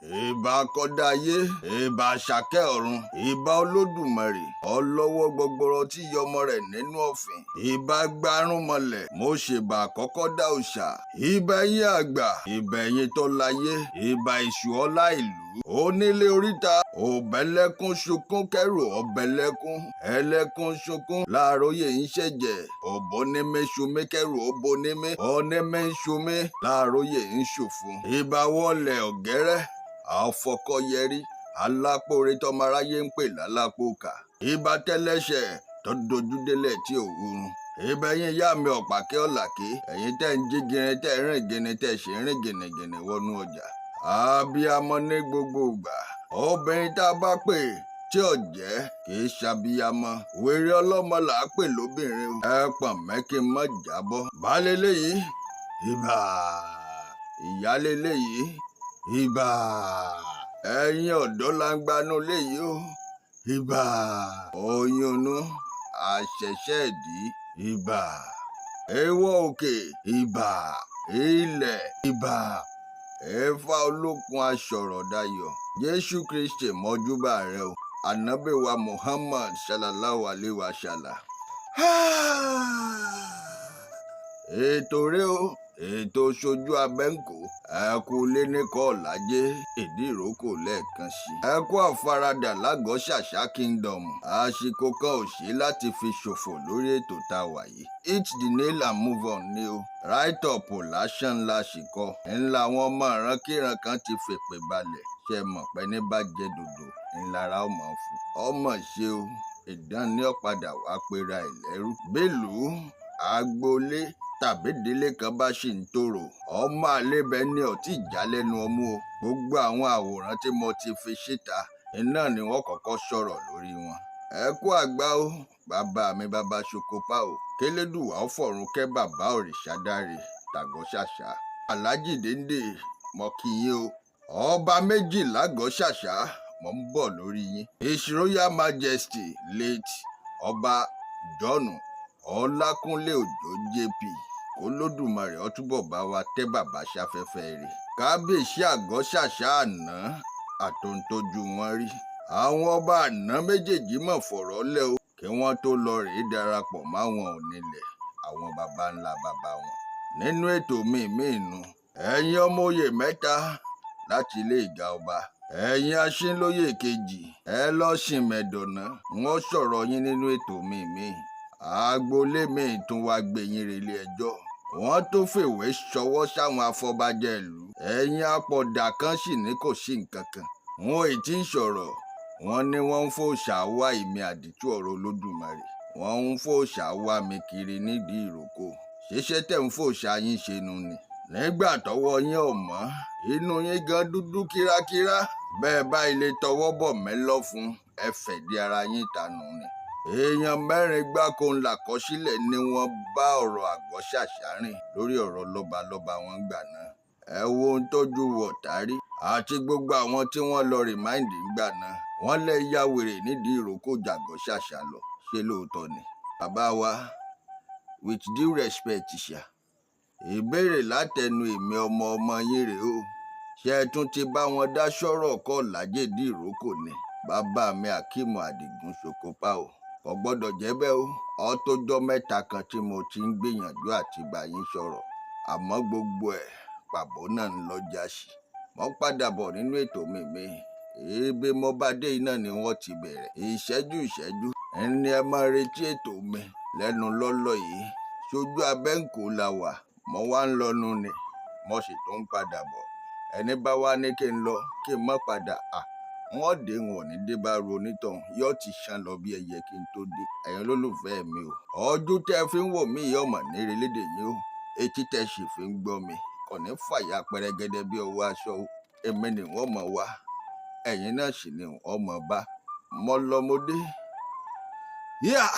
Ìbà kọ́dá ayé, ìbà àṣàkẹ́ ọ̀run, ìbà Olódùmarè ọlọ́wọ́ gbọgbọrọ tí yọmọ rẹ̀ nínú ọ̀fìn, ìbà gbarúnmọlẹ̀, mo ṣèbà àkọ́kọ́ dá òòṣà, ìbà ẹ̀yin àgbà, ìbà ẹ̀yin tó láyé, ìbà ìṣù ọlá ìlú, onílé oríta, òbẹ̀lẹ́kún sunkún kẹrù ọ̀bẹ̀lẹ́kún, ẹlẹ́kún sunkún láàróyè ń ṣẹ̀jẹ̀, òbónímí kẹrù òbónímí, onímí ṣumí láàróyè ń ṣòfun, ìbà wọlé ọ̀gẹ́rẹ́ àfọkọ́yẹrí alápòore tọmọ aráyé ń pè lálápòkà, ìbà tẹlẹsẹ tó dojúdélẹ̀ tí ò hurun, ìbà ẹ̀yin ìyá mi ọ̀pàkẹ́ ọ̀làkẹ́, ẹ̀yin tẹ́ ń jí girin tẹ́ ń rìn gini tẹ́ ṣe ń rìn gìnìgìnì wọnú ọjà, abiyamọ ní gbogbo ìgbà, obìnrin tá a bá pè tí ò jẹ́ kì í ṣàbíyamọ, wèrè ọlọ́mọ là á pè lóbìnrin o, ẹ pọ̀n mẹ́kí mọ́ jábọ́, baálé léyìí ìbà, ìyálé léyìí ìbà, ẹ̀yin ọ̀dọ́ la ń gbanú léyìí o, ìbà, oyún inú àṣẹ̀ṣẹ̀ ìdí ìbà, ewọ́ òkè ìbà, ilẹ̀ ìbà, ẹ̀fà olókun aṣọ̀rọ̀ dayọ̀, Jésù Kristi mọ́júbà rẹ o, ànábì wa Muhammad sallallahu alayhi wa sallam. Ètò rẹ o, ètò sojú abẹ́ǹkó, ẹ kú lé ní kọ́ ọ̀làjẹ́ ìdí ìrókò lẹ́ẹ̀kan sí. Ẹ kú àfaradà lágọ̀ọ́ ṣàṣà kingdom, àsìkò kan ò sí láti fi ṣòfò lórí ètò tá a wà yìí. Hit the nail and move on ni o. Right up lásán ńlá ṣìkọ ńlá àwọn ọmọ ìrankíran kan ti fèpè balẹ̀, ṣe mọ̀ pé ní bá jẹ́ dòdò ńlára ọmọ fún ọmọ ṣe o, ìdán ní ọ̀padà wàá pera ẹ̀ lẹ́rú. Bélùú agboolé tàbí ìdílé kan bá ṣì ń tòrò, ọmọ àlebẹ ní ọtí ìjà lẹ́nu ọmú o. Gbogbo àwọn àwòrán tí mo ti fi síta iná ni wọ́n kọ́kọ́ sọ̀rọ̀ lórí wọn. Ẹ kú àgbà o, bàbá mi bàbá Ṣokopa o, kélédùwà ó fọ̀run kẹ́ bàbá Òrìṣàdáre tàgọ́ ṣàṣà, Aláàjì Déndé mọ kí yín o, ọba méjì lágọ̀ọ́ ṣàṣà, mọ̀ ń bọ̀ lórí yín. His Royal Majesty late Ọba John Ọlákúnlé Òjó JP, kólódùmarè ó túbọ̀ bá wa tẹ́ bàbá sáfẹ́fẹ́ rẹ̀. Kábíyèsí àgọ́ ṣàṣà àná àtòǹtójú wọn rí. Àwọn ọba àná méjèèjì mọ̀ fọ̀rọ̀ lẹ́ o, kí wọ́n tó lọ rèé darapọ̀ máwọn onílẹ̀ àwọn baba ńlá baba wọn. Nínú ètò mi míì nu, ẹ̀yin ọmọ oyè mẹ́ta láti ilé ìga ọba, ẹ̀yin aṣínlóyè kejì, ẹ lọ́ọ́ sìnmẹ̀dọ̀nà, wọ́n sọ̀rọ̀ yín nínú ètò mi míì. Agboolé míì tún wá gbé yín relé ẹjọ́, wọ́n tó fèwé ṣọwọ́ sáwọn afọbajẹ ìlú. Ẹ̀yin apọ̀dà kan sì ní kò sí nǹkan kan, wọn ò tí ì sọ̀rọ̀. Wọ́n ní wọ́n ń fòòṣà wá ìmí àdìtú ọ̀rọ̀ Olódùmarè, wọ́n ń fòòṣà wá mi kiri nídìí ìrókò. Ṣíṣe tẹ̀ ń fòòṣà yín ṣe nu ni nígbà tọ́wọ́ yín ò mọ́, inú yín gan dúdú kírákírá. Bẹ́ẹ̀ bá ilé tọwọ́ bọ̀ mí lọ́fun, ẹ fẹ̀dí ara yín tanù ni. Èèyàn mẹ́rin gbáko ńlá kọsílẹ̀ ni wọ́n bá ọ̀rọ̀ àgọ́ ṣàṣà rìn lórí ọ̀rọ̀ lọ́balọ́ba wọn gbà náà. Ẹ wo ohun tójú wọ̀tárí àti gbogbo àwọn tí wọ́n lọ rìmáìndì ńgbà náà, wọ́n lè ya wèrè nídìí ìrókò jàgọ́ ṣàṣà lọ. Ṣé lóòótọ́ ni? Bàbá wa, with due respect ṣá, ìbéèrè látẹnu èmi ọmọ ọmọ yín rèé o, ṣé ẹ tún ti bá wọn dá sọ́rọ̀ kọ́ lájèdí ìrókò ni? Bàbá mi Akeem Adigun Ṣokopa o, kò gbọ́dọ̀ jẹ́ bẹ́ẹ̀ o. Ó tójọ́ mẹ́ta kan tí mo ti ń gbìyànjú àti bá yín sọ̀rọ̀, àmọ́ gbogbo ẹ̀ pàbó náà ń lọ já sí. Mo ń padà bọ̀ nínú ètò mi mi. Ibi mo bá dé iná ni wọ́n ti bẹ̀rẹ̀. Ìṣẹ́jú ìṣẹ́jú ẹni ẹ máa retí ètò mi lẹ́nu lọ́lọ́ yìí. Ṣojú abẹ́ǹkó la wà, mo wá ń lọnu ni, mo sì tún ń padà bọ̀. Ẹni bá wá ní kí n lọ kí n má padà, à wọ́n dé, wọn ò ní dé bá ru onítọ̀hún, yóò ti ṣan lọ bí ẹyẹ kí n tó dé. Ẹ̀yin olólùfẹ́ mi o, ọdún tẹ́ fi ń wò mí yìí ọmọ ní relédè yín o, etí tẹ́ sì fi ń gbọ́ mi kò ní fàyà pẹrẹgẹdẹ bí ọwọ́ aṣọ o. Èmi ni wọ́n mọ̀ wá, ẹ̀yin náà sì ni wọ́n mọ̀ bá. Mọ́ lọ́mọdé. Yeah!